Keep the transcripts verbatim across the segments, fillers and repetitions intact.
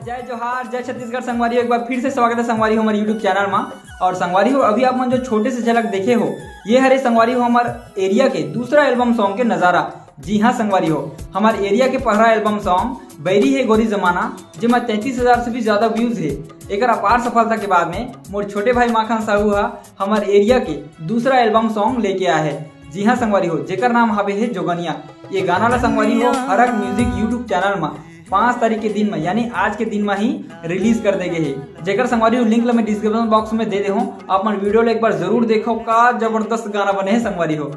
जय जोहार, जय छत्तीसगढ़ संगवारी हो, एक बार फिर से स्वागत है संगवारी हो हमारे YouTube चैनल में। और संगवारी हो, अभी आप मन जो छोटे से झलक देखे हो, ये हरे संगवारी हो हमारे एरिया के दूसरा एल्बम सॉन्ग के नजारा। जी हाँ संगवारी हो, हमारे एरिया के पहला एल्बम सॉन्ग बैरी हे गोरी जमाना, जेमा तैंतीस हजार से भी ज्यादा व्यूज है। एक अपार सफलता के बाद में मोर छोटे भाई माखन साहू हा हमारे एरिया के दूसरा एल्बम सॉन्ग लेके आए है। जी हाँ संगवारी हो, जेकर नाम हवे है जोगनिया। ये गाना ला संगवारी हो हरक म्यूजिक YouTube चैनल में पाँच तारीख के दिन में, यानी आज के दिन में ही रिलीज कर दे गए है, जेकर संगवारी हो लिंक ला मैं डिस्क्रिप्शन बॉक्स में दे दे हूँ। आप मन वीडियो ला एक बार जरूर देखो, का जबरदस्त गाना बने है संगवारी हो।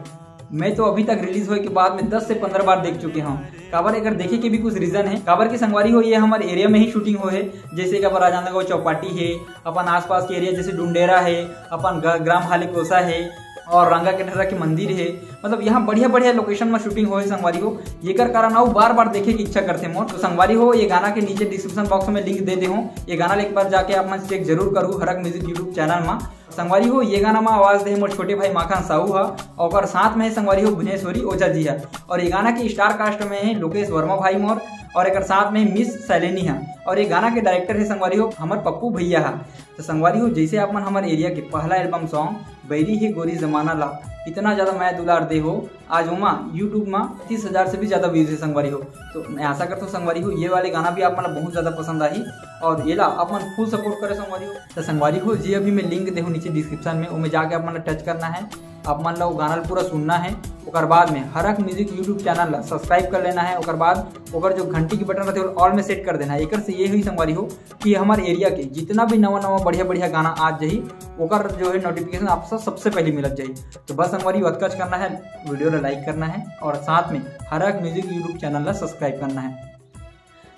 मैं तो अभी तक रिलीज होए के बाद में दस से पंद्रह बार देख चुके हूँ। काबर एकर देखे के भी कुछ रीजन है, काबर की संगवारी हो ये हमारे एरिया में ही शूटिंग हो है, जैसे कि अपन राजनांदगांव चौपाटी है, अपन आसपास के एरिया जैसे डुंडेरा है, अपन ग्राम हालीकोसा है और रंगा के ठर्रा के मंदिर है। मतलब यहाँ बढ़िया बढ़िया लोकेशन में शूटिंग हो है संगवारी हो, जेकर कारण अउ बार बार देखे की इच्छा करते मोर। तो संगवारी हो ये गाना के नीचे डिस्क्रिप्शन बॉक्स में लिंक दे दे हूँ, ये गाना ला एक बार जाके आप मन चेक जरूर करू हरक म्यूजिक YouTube चैनल में। संगवारी हो ये गाना में आवाज दे मोर छोटे भाई माखन साहू हा, और ओकर साथ में संगवारी हो भुवनेश्वरी ओझा जी हा, और ये गाना के स्टार कास्ट में है लोकेश वर्मा भाई मोर, और एक साथ में मिस सैलेनी हा, और ये गाना के डायरेक्टर है संगवारी हो हमर पप्पू भैया हा। तो संगवारी हो जैसे आप मन हमारे एरिया के पहला एल्बम सॉन्ग बैरी हे गोरी जमाना ला इतना ज्यादा मया दुलार दे हो, आज ओमा YouTube में तीस हजार से भी ज्यादा व्यूज है संगवारी हो। तो मैं आशा करता हूँ संगवारी हो ये वाले गाना भी आप मन ला बहुत ज्यादा पसंद आही, और ये ला आप मन फुल सपोर्ट करे संगवारी हो। तो संगवारी हो जी अभी मैं लिंक देहूँ नीचे डिस्क्रिप्शन में, ओमे जाके आप मन ला टच करना है, आप मन ला वो गाना ला पूरा सुनना है। ओकर बाद में हरक म्यूजिक YouTube चैनल ला सब्सक्राइब कर लेना है। ओकर बाद ओकर जो घंटी की बटन रहते ऑल में सेट कर देना है। एकर से ये हुई संगवारी हो कि हमारे एरिया के जितना भी नवा नवा बढ़िया बढ़िया गाना आ जाही, ओकर जो है नोटिफिकेशन आप सब सबसे पहले मिलत जाही। तो बस संगवारी हो अतकच करना है, वीडियो ला लाइक करना है और साथ में हरक म्यूजिक YouTube चैनल ला सब्सक्राइब करना है।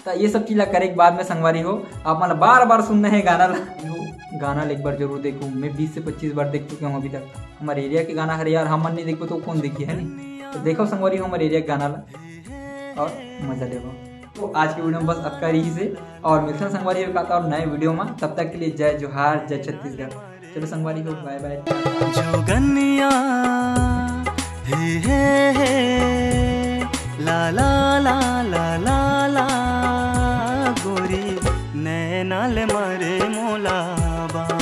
तो ये सब चीज ला करे के बाद में संगवारी हो आप मन ला बार बार सुनना है गाना ला। वो गाना ला एक बार जरूर देखो, मैं बीस से पच्चीस बार देख चुके हूँ अभी तक। हमारे एरिया के गाना हरे यार, हमन नहीं देखो तो कौन देखी है नहीं। तो देखो संगवारी हो हमारे एरिया के गाना ला और मजा लेवो। तो आज के वीडियो में बस अतका रही से, और मिलथन संगवारी हो एक और नए वीडियो में। तब तक के लिए जय जोहार, जय छत्तीसगढ़। चलो संगवारी हो, बाय बाय। जोगनिया हे हे हे, ला ला ला ला ला ला, गोरी नैना ले मारे मोला बा।